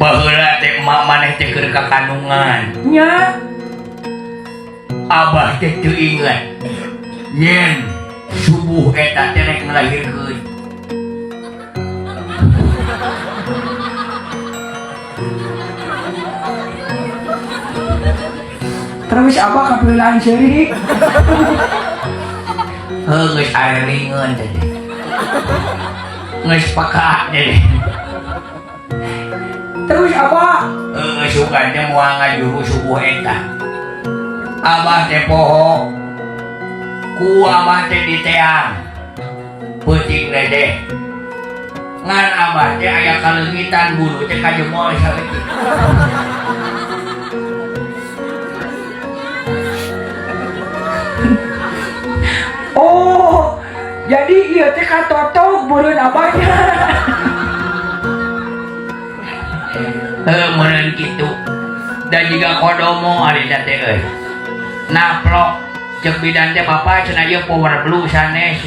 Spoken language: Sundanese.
Baheula teh emak maneh teh keur kakandungan. Nya. Abah teh teu inget yen subuh eta teh rek ngalahirkeun. Terus abah kapeulaan seuri. Heuh, geus arelingeun teh. Geus peka teh. Terus abah? Heuh, sugan teh moal ngajuru subuh eta. Abah teh poho. Ku abah teh diteang. Peuting teh. Ngan abah teh aya kaleungitan bulu teh kajemol saeutik. Oh, jadi ieu teh katotok meureun abahnya. Heuh, meureun kitu. Da jiga kodomo ari da teh euy. Naplok cek bidan teh, "Bapak," cenah, "ieu power blue sanes."